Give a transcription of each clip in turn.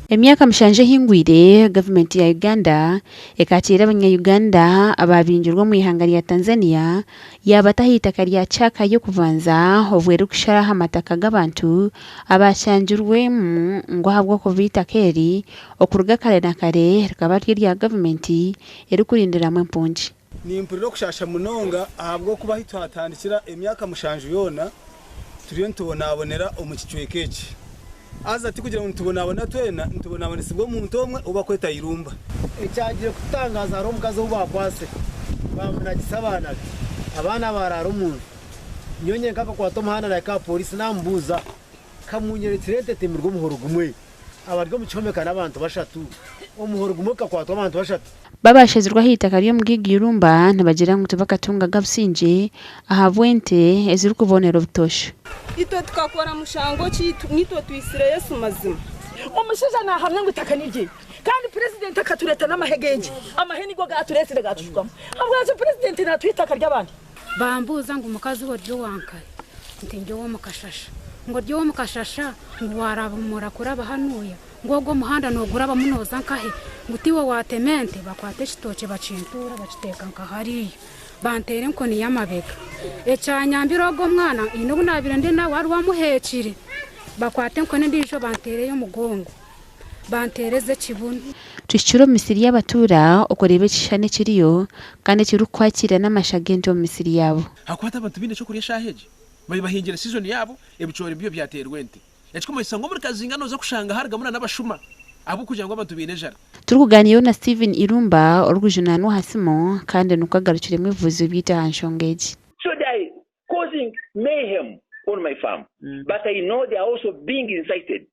Emyaka mushanju ehingwire, gavumenti ya Uganda ekakiira abanya-Uganda abaabingirwe omu ihanga rya Tanzania yaabata aha itaka rya Kyaka y'okubanza obwo erikushara aha mataka g'abantu abaashangirwemu ngu ahabw'okuba eitaka eri okuruga kare na kare rikaba riri erya gavumenti erikurindiramu empungi. Nimpurira okushaasha munonga ahabw'okuba ahu twatandikira emyaka mushanju yoona turiyo nitubonabonera omu kicweka eki. Haza tikugira ngu nitubonabona twena, nitubonabonesibwa omuntu omwe ou barikweta Irumba. Ekyagiire kututangaaza hariho omukazi ou baakwatsire baamunagisa abaana be, abaana baaraara omu nju. Nyowe nyenka nkakwata omuhanda naahika aha pooriisi naamubuuza, Kamunyerekire ente etemirwe omuhoro gumwe? Abari omu kihome ka n'abantu bashatu. Omuhoro gumwe gukakwatwa abantu bashatu. Babashazirwe aha itaka ry'omugaiga Irumba nibagira ngu tibakatungaga busingye ahabw'ente ezirikubonera obutoosha. Itwe tukakora mushango ki? Nitwe twitsire Yesu mazima. Omushaija nahamya ngu itaka nirye kandi purezidenti akatureeta n'amahe geingi. Amahe nigo gatureetsire gatushukamu. Habwaki purezidenti natuha itaka ry'abandi? Bambuuza ngu mukazi we ori owa nkahi? Nti ndi ow'omu Kashasha. Ngu ori ow'omu Kashasha? Ngu waarabumura kuraba hanuuya? Ngu ogwo omuhanda noogurabamu nooza nkahi? Ngu tiiwe waatema ente? Bakwata ekitookye bakintuura bakiteeka nka hariya. Banteera enkoni y'amabega. Ekyanyambire ogwo omwana haine obu naabaire ndi nawe hariho amuheekire. Bakwata enkoni endiijo banteera ey'omugongo. Banteera ez'ekibunu. Tuhikire omu misiri y'abatuura okureeba ekishushani ekiriyo kandi ekirikukwakira n'amasha g'ente omu misiri yaabo. Ahakuba abantu tibaine ky'okurya eshaaha egi. Bari bahingire sizoni yaabo, ebicoori byo byateerwa ente. Ekikumanyisa ngu omuri Kazinga nooza kushanga harigamu n'abashuma ahabw'okugira ngu abantu baine enjara. Turikugaaniiraho na Stephen Irumba orikujunaanwa aha simu kandi nikwo agarukiremu ebibuuzo byaitu aha nshonga egi. So they are causing mayhem on my farm but I know they are also being incited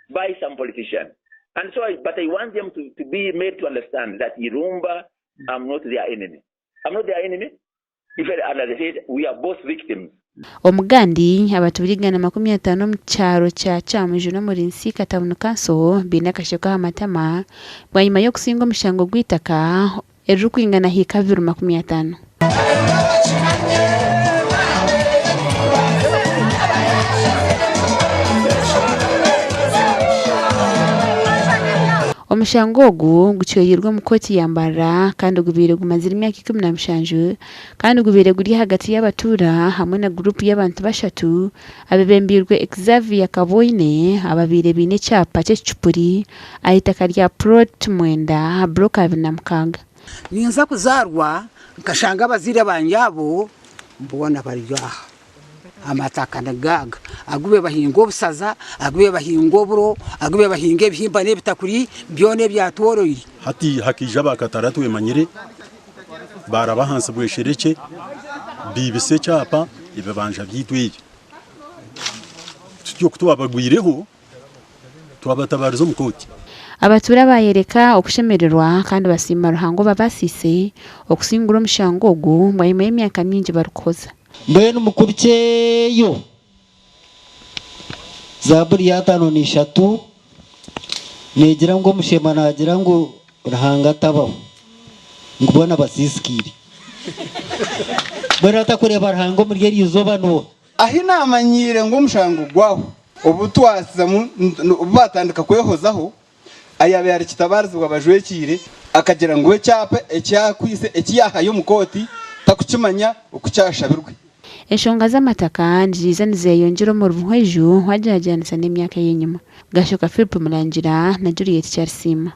by some politician and so I but I want them to, to be made to understand that Irumba I'm not their enemy I'm not their enemy if and as I said we are both victims. Omugandi, abatuura 150 omu kyaro kya Kyamujuna omuri Nsiika Town Council baine akasheko aha matama bwanyima y'okusinga omushango gw'eitaka eririkwingana hiika bibiri makumi ataano. Omushango ogu gucwereirwe omu kooti ya Mbarara kandi gubaire gumazire emyaka 17 kandi gubaire guri ahagati y'abatuura hamwe na guruupu y'abantu bashatu abebembeirwe Xavier Kabwoine ababaire baine ekyapa ky'ekicupuri aha itaka rya Plot Mwenda Block 26. Ninza kuzaarwa nkashanga abazaire bangye abo boona bari aha. Amataka nigaaga agu bahinga obusaza, agu bahinga oburo, agu bahinga ebihimba n'ebitakuri byona ebyatworoire. Hati hakaija ba Katara Twemanyire baaraba ahansi bwesherekye baibisa ekyapa ebibanja byaitu ebi. Tutyo ku twabagwireho Twabatabariza omu kooti. Abatuura baayereka okushemererwa kandi basiima Ruhanga obabaasiise okusingura omushango ogu bwanyima y'emyaka mingi barikuhoza. Mbwenu mukurukyeyo Zaaburi y'ataano n'ishatu neegira ngu omushema naagira ngu Ruhanga tabaho, ngu boona basiisikaire. Mbwenu atakureeba Ruhanga omuri eryo izooba n'oha? Ahi naamanyiire ngu omushango gwaho obu twazizamu obu baatandika kwehozaho, ayaabaire ari kitabaarizibwa abajwekiire akagira ngu ekyapa eki akwaitse eki yaahayo omu kooti takukimanya oku kyashabirwe. Enshonga z'amataka niziija nizeyongyera omuri Buhweju wagyeragyeranisa n'emyaka ey'enyima. Gashoka Philip Murangira na Juliet Kyarisiima.